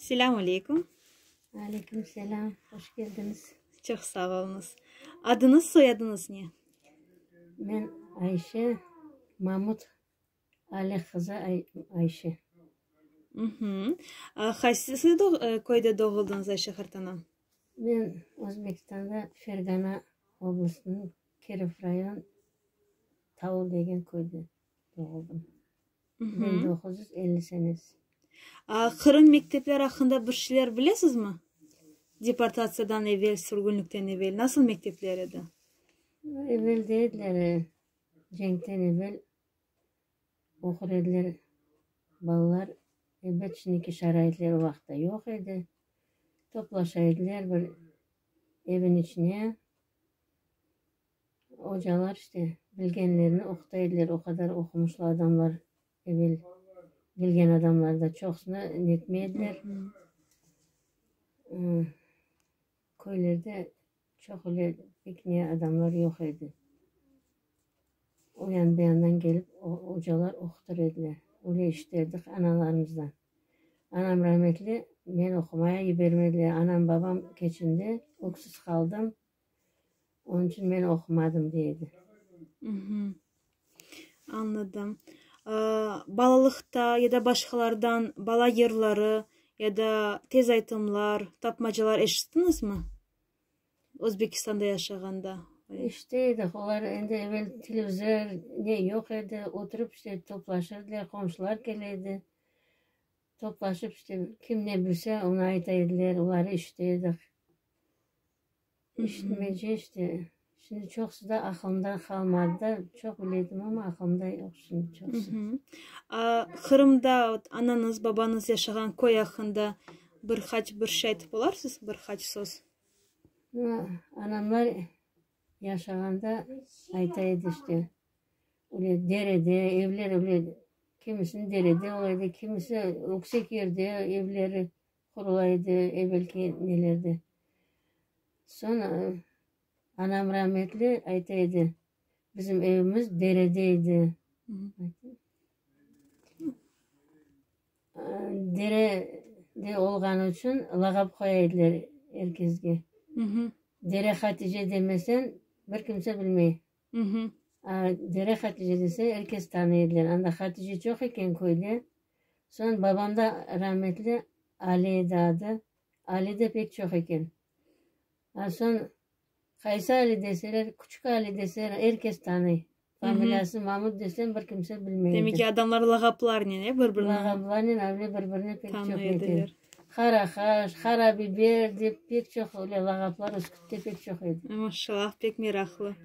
Selâm aleyküm. Aleyküm selâm. Hoş keldiñiz. Çoq sağ oluñız. Adıñız, soyadıñız ne? Men Ayşe Mamut Ali qızı Ayşe. Qaysı köyde doğuldıñız, Ayşe qartana? Men Özbekistanda Fergana oblastınıñ Kirov rayon Taul degen köyde doğuldım. 1950 senesi. Qırım mektepleri aqqında bir şeyler bilesizmi? Deportatsiyadan evel, sürgünlikten evel nasıl mektepler edi? Evel dey ediler, cenkten evel oqur ediler balalar. Elbet, şimdiki şaraitler o vaqıtta yoq edi. Toplaşa ediler bir evin içine. Ocalar işte bilgenlerini oquta ediler, o qadar oqumışlı adamlar evel bilgen adamlar da çoqusını netmey ediler. Köylerde çoq öyle pek ne adamlar yoq edi. O yan bu yandan kelip ocalar oqutır ediler. Öyle işiterdik analarımızdan. Anam rametli, meni oqumaya yibermediler. Anam babam keçindi, öksüz qaldım. Onıñ içün men oqumadım, dey edi. Añladım. Balalıqta ya da başqalardan bala yırları ya da tez aytımlar, tapmacalar eşittiñizmi? Özbekistanda yaşağanda. Eşite edik. Olar endi evel televizor ne yoq edi. Oturıp işte toplaşır ediler, qomşular kele edi. Toplaşıp işte kim ne bilse, onı ayta ediler, oları eşite edik. İşitmece işte, şimdi çoqusı da aqılımda qalmadı da, çoq bile edim, amma aqılımda yoq şimdi çoqusı. Qırımda ot anañız, babañız yaşağan köy aqqında bir qaç bir şey aytıp olarsız, bir qaç söz? Anamlar yaşağanda ayta edi işte, öyle derede, evler öyle, kimisiniñ derede ola edi, kimisi yüksek yerde evleri Qurula edi evelki nelerde. Soñ anam rametli ayta edi, bizim evimiz derede edi. Derede olğanı içün lağap qoya ediler er kesge. Dere Hatice demesen, bir kimse bilmey. Dere Hatice dese, er kes tanıy ediler. Anda Hatice çoq eken köyde. Soñ babam da rametli Ali edi adı. Ali de pek çoq eken. A soñ qaysı Ali deseler, Küçük Ali deseler, er kes tanıy. Familiyası Mamut deseñ, bir kimse bilmey edi. Demek ki, adamlar lağaplarnen, e, bir-birini Lağaplarnen öyle bir-birini pek çoq tanıy ete. ediler. Qara qaş, qara biber dep pek çoq öyle lağaplar Üskütte pek çoq edi. Maşallah, pek meraqlı.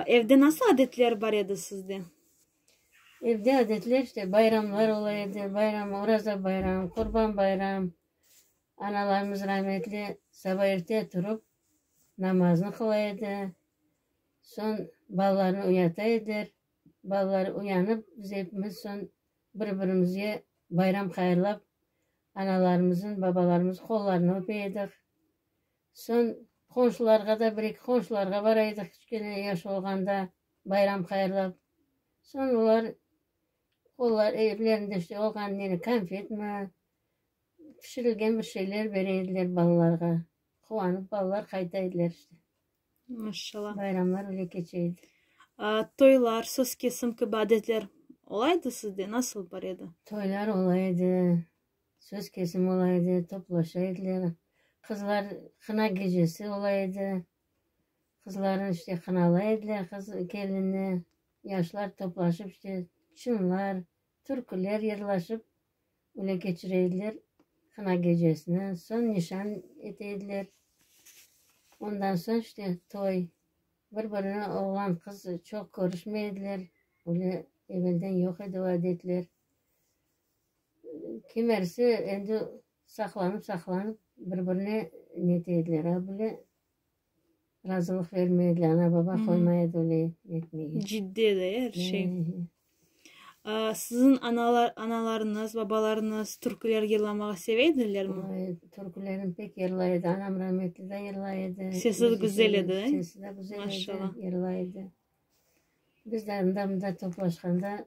Evde nasıl adetler bar edi sizde? Evde adetler işte, bayramlar ola edi, bayram, Oraza bayram, Qurban bayram. Analarımız rametli saba erte turıp namaznı qıla edi. Soñ balalarnı uyata ediler. Balalar uyanıp, biz epimiz soñ bir-birimizge bayram hayırlap, analarımıznıñ, babalarımıznıñ qollarını öpe edik. Soñ qonşularğa da, bir-eki qonşularğa bara edik kiçkene yaş olğanda bayram hayırlap. Soñ olar qollar, evlerinde işte olğan neni, konfetmi, pişirilgen bir şeyler bere ediler balalarğa. Quvanıp balalar qayta ediler işte. Maşallah. Bayramlar öyle keçe edi. Toylar, söz kesim kibi adetler ola edi sizde? Nasıl bar edi? Toylar ola edi, söz kesim ola edi, toplaşa ediler. Qızlar qına gecesi ola edi. Qızlarnı işte qınalay ediler, qız, kelinni. Yaşlar toplaşıp işte çıñlar, türküler yırlaşıp öyle keçire ediler qına gecesini. Soñ nişan ete ediler. Ondan soñ işte toy. Bir-birini oğlan, qız çoq körüşmey ediler. Öyle evelden yoq edi o adetler. Kimersi endi saqlanıp-saqlanıp bir-birine nete ediler. A bile Razılıq bermey ediler, ana-baba qoymay edi öyle etmege. Ciddi edi er şey. Siziñ analar, analarıñız, babalarıñız türküler yırlamağa seve edilermi? Oy, türkülerni pek yırlay edi. Anam rahmetli de yırlay edi. Sesi de güzel edi, e? Sesi de güzel edi, Maşallah. yırlay edi. Biz de anda-mında toplaşqanda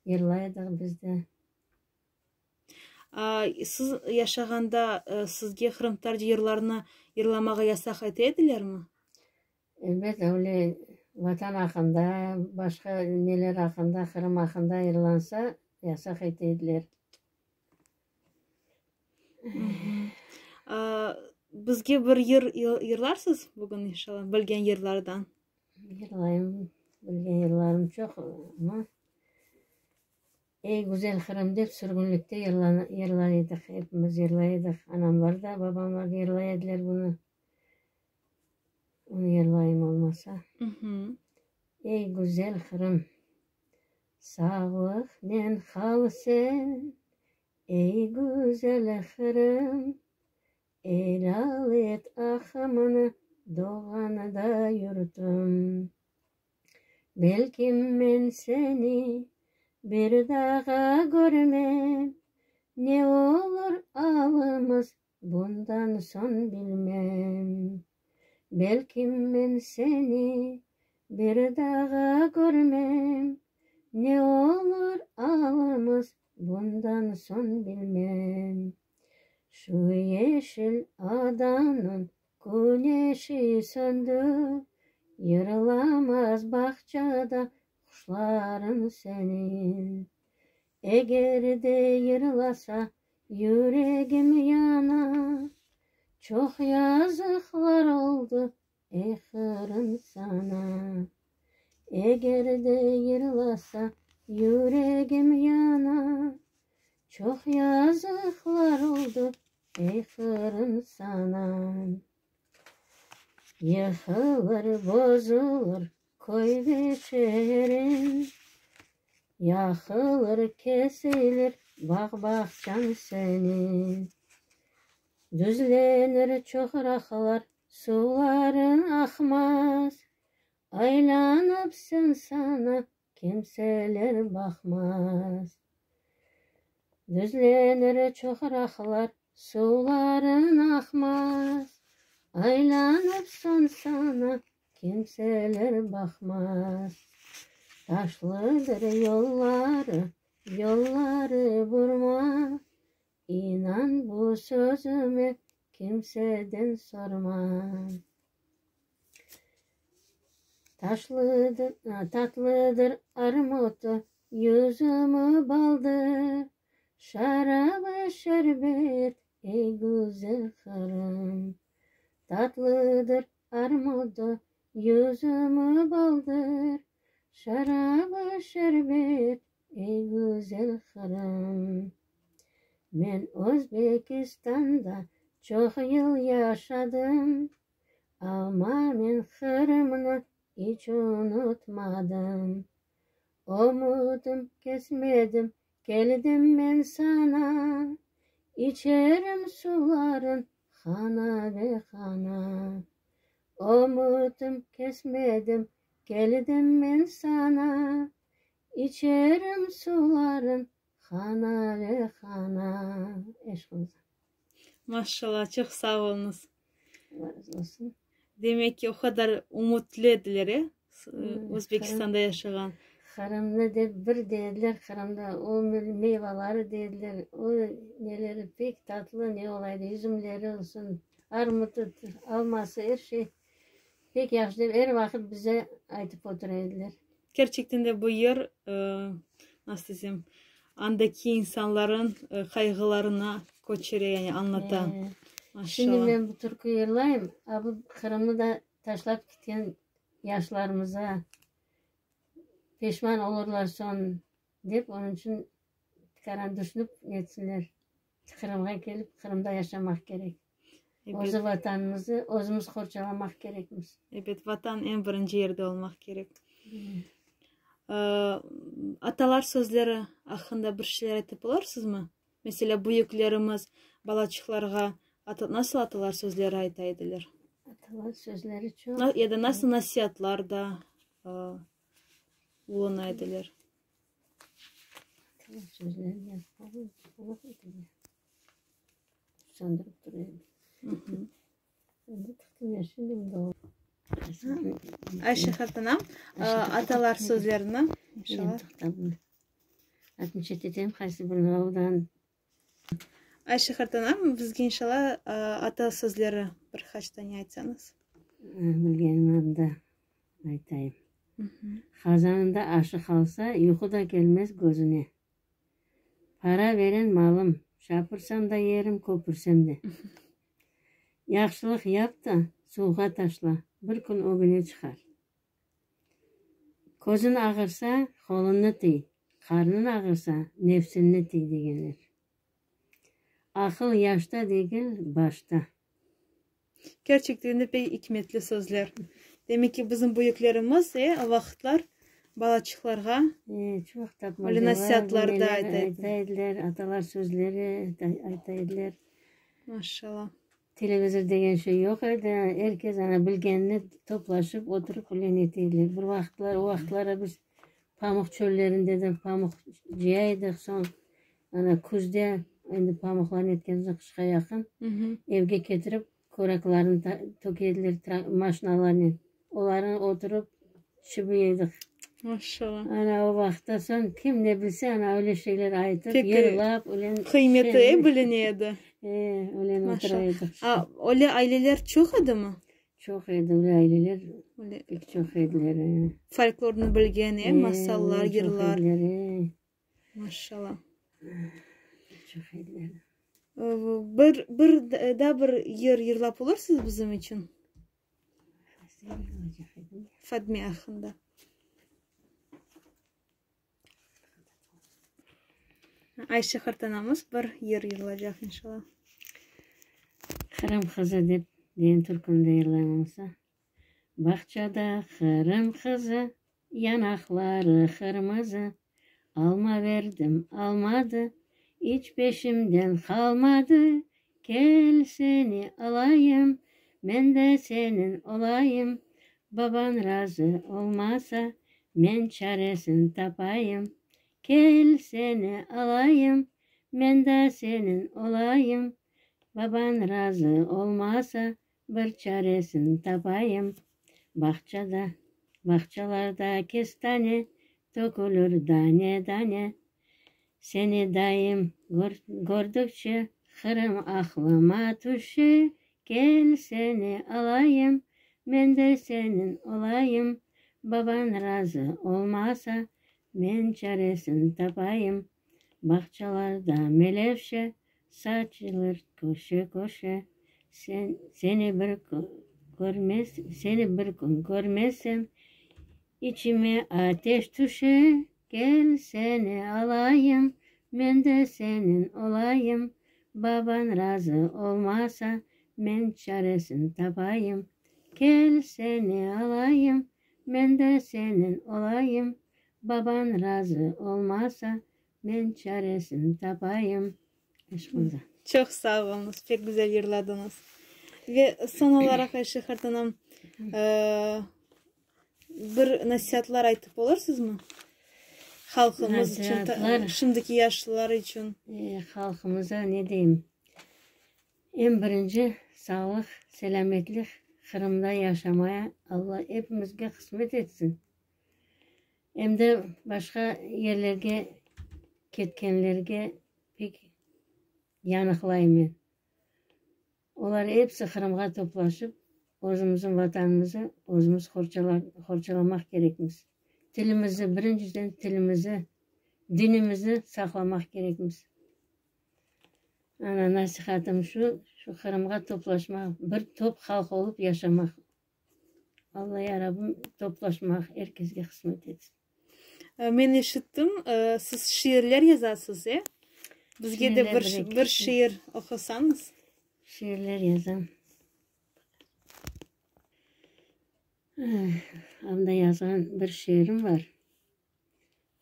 yırlay edik biz de. Siz yaşağanda sizge qırımtatarca yırlarnı yırlamağa yasaq ete edilermi? Elbet, öyle Vatan aqqında, başqa neler aqqında, Qırım aqqında yırlansa, yasaq ete ediler. Bizge bir yır yırlarsız bugün, inşallah, bilgen yırlardan? Yırlayım, bilgen yırlarım çoq, amma Ey, güzel Qırım dep sürgünlikte yırlay edik, epimiz yırlay edik, anamlar da, babamlar da yırlay ediler bunı. Onı yırlayım olmasa. Ey, güzel Qırım, sağlıqnen qal sen, Ey, güzel Qırım, elâl et aqımını doğğan da yurtum. Belkim men seni bir daha körmem, Ne olur alımız bundan soñ bilmem. Belkim men seni bir daha körmem, Ne olur alımız bundan soñ bilmem. Şu yeşil adanıñ Küneşi söndü, yırlamaz bağçada quşlarıñ seniñ. Eger de yırlasa, yüregim yana, Çoq yazıqlar oldı, ey Qırım, saña. Eger de yırlasa, yüregim yana, Çoq yazıqlar oldı, Ey Qırım saña. Yıqılır, bozulır köy ve şeeriñ, Yaqılır, kesilir bağ-bağçañ seniñ. Düzlenir çoqraqlar, suvlarıñ aqmaz, Aylanıp sen saña Kimseler baqmaz. Düzlenir çoqraqlar, suvların aqmaz, Aylanıp soñ saña kimseler baqmaz. Taşlıdır yolları, yolları burma, İnan bu sözüme, kimseden sorma. Taşlıdır, tatlıdır armutı, yüzümi baldır, Şarabı şerbet, ey güzel Qırım. Tatlıdır armudı, yüzümi baldır, Şarabı şerbet, Ey güzel Qırım! Men Özbekistanda çoq yıl yaşadım, Amma men Qırımnı iç unutmadım. Ümütim kesmedim, keldim men saña, İçerim suvların qana ve qana. Ümütim kesmedim, keldim men saña, İçerim suvların qana ve qana. Eşqıñıza. Maşallah, çoq sağ oluñız. Allah razı olsun. Demek ki, o qadar ümütli ediler, e, Özbekistanda yaşağan. Qırımnı dep bir dediler, Qırımda o meyvaları dediler, o neleri pek tatlı ne ola edi, yüzümleri olsun, armutı, alması, er şey pek yahşı dep er vaqıt bize aytıp otura ediler. Kerçekten de bu yer, nasıl desem, andaki insanların qayğılarını köçüre, yani añlata. Şimdi men bu türkü yırlayım, a bu Qırımnı da taşlap ketken yaşlarımıza peşman olurlar soñ dep, onıñ içün tikaran düşünip netsinler, Qırımğa kelip, Qırımda yaşamaq kerek. Özü Vatanımızı özümiz qorçalamaq kerekmiz. Ebet, Vatan eñ birinci yerde olmaq kerek. Atalar sözleri aqqında bir şeyler aytıp olarsızmı? Meselâ, büyüklerimiz balaçıqlarğa nasıl atalar sözleri ayta ediler? Atalar sözleri çoq. Ya da nasıl nasiatlar da buluna ediler? Atalar sözleri Söndürip turayım. Endi tıqtım ya, şimdi mında ol. Ayşe qartana, atalar sözlerini inşallah. Toqta bunu. Atını çetetem, qaysı birini oradan. Ayşe qartanam, bizge inşalla ata sözleri bir qaç tane aytsañız. Bilgenim anda aytayım. Qazanında aşı qalsa, yuqu da kelmez közüne. Para veren malım, şapırsam da yerim, köpürsem de. Yahşılıq yap da, suvğa taşla, bir kün ögüne çıqar. Közüñ ağırsa, qoluñnı tıy, qarnıñ ağırsa, nefsiñni tıy, degenler. Aqıl yaşta degil, başta. Kerçekten de pek ikmetli sözler. Demek ki, bizim büyüklerimiz, e, o vaqıtlar balaçıqlarğa E, çoq öyle tapmacalar, nasiatlar da neler ayta ayta ediler. ediler, atalar sözleri ayta ediler. Maşallah. Televizor degen şey yoq edi, er kes ana bilgenini toplaşıp oturıp öyle nete ediler. Bir vaqıtlar, o vaqıtları biz pamuq çöllerinde de pamuq cıya edik, soñ ana küzde endi pamuqlarnı etken soñ qışqa yaqın evge ketirip koraklarnı töke ediler maşinalarnen, olarnı oturıp çibıy edik. Maşallah. Ana o vaqıtta soñ kim ne bilse ana öyle şeyler aytıp, Pek yırlap, öyle qıymeti e biline edi. E, öyle otura Maşallah. edik. A, öyle aileler çoq edimi? Çoq edi öyle aileler, Öyle pek çoq ediler. E. Folklornı bilgen, e, E, masallar, öyle çoq yırlar. ediler, e. Maşallah. Pek çoq ediler. Bir, bir daa bir yır yırlap olursız bizim içün? Fadme aqqında. Ayşe qartanamız bir yır yırlacaq, inşallah. Qırım qızı dep degen türküni de yırlayım olmasa. Bağçada Qırım qızı, yanaqları qırmızı, Alma berdim, almadı, iç peşimden qalmadı, Kel seni alayım, men de seniñ olayım, Babañ razı olmasa, men çaresin tapayım. Kel seni alayım, men de seniñ olayım, Babañ razı olmasa, bir çaresin tapayım. Bağçada, bağçalarda kestane, tökülir dane-dane. Seni daim kördükçe, Qırım aqlıma tüşe. Kel seni alayım, men de seniñ olayım. Babañ razı olmasa, men çaresin tapayım. Bağçalarda melevşe saçılır köşe-köşe. Sen, seni bir körmez, seni bir kün körmesem, içime ateş tüşe. Kel seni alayım, men de seniñ olayım. Babañ razı olmasa, men çaresin tapayım. Kel seni alayım, men de seniñ olayım. Babañ razı olmasa, men çaresin tapayım. Eşqınıza. Çoq sağ oluñız, pek güzel yırladıñız. Ve soñ olaraq, Ayşe qartanam, bir nasiatlar aytıp olursızmı? Halqımız içün, Nasiatlar. şimdiki yaşlılar içün. Halqımıza ne deyim? Eñ birinci sağlıq, selâmetlik, Qırımda yaşamaya Alla epimizge qısmet etsin. Em de başqa yerlerge ketkenlerge pek yanıqlayım men. Olar episi Qırımğa toplaşıp, özümizniñ Vatanımızı özümiz qorçalamaq kerekmiz. Tilimizi, birinciden tilimizi, dinimizni saqlamaq kerekmiz. Ana, nasihatım şu, şu Qırımğa toplaşmaq, bir top halq olıp yaşamaq. Alla ya Rabbim toplaşmaq er kesge qısmet etsin. Men eşittim, siz şiirler yazasız, e? Bizge de bir, bir şiir oqusañız. Şiirler yazam. Anda yazğan bir şiirim bar.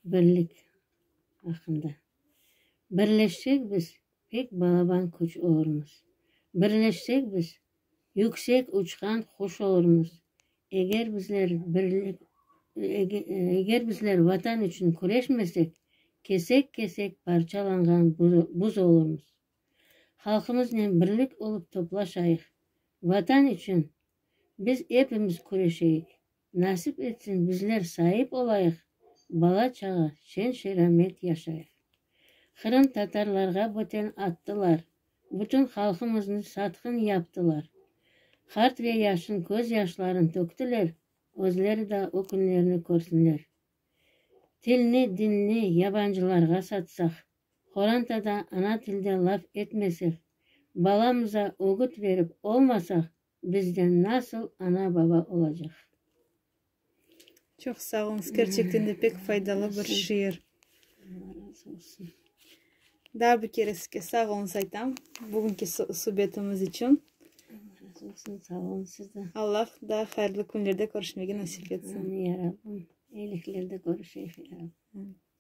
Birlik aqqında. Birleşsek biz, pek balaban küç olurmız. Birleşsek biz, yüksek uçqan quş olurmız. Eger bizler birlik, eger bizler Vatan içün küreşmesek, kesek-kesek parçalanğan buz olurmız. Halqımıznen birlik olıp toplaşayıq. Vatan içün biz epimiz küreşeyik. Nasip etsin, bizler saip olayıq, bala-çağa şen-şeramet yaşayıq. Qırımtatarlarğa böten attılar, bütün halqımıznı satqın yaptılar. Qart ve yaşın köz yaşların töktüler, özleri da o künlerni körsünler. Tilni, dinni yabancılarğa satsaq, qorantada ana tilde laf etmesek, balamıza ögüt berip olmasaq, bizden nasıl ana-baba olacaq? Çoq sağ oluñız, kerçekten de pek faydalı bir şiir. Allah razı olsun. Daa bir kere sizge sağ oluñız aytam, bugünki subetimiz içün. Allah razı olsun, sağ oluñ siz de. Allah daa hayırlı künlerde körüşmege nasip etsin. Amin, ya Rabbim. Eyiliklerde körüşeyik, ya Rabbim.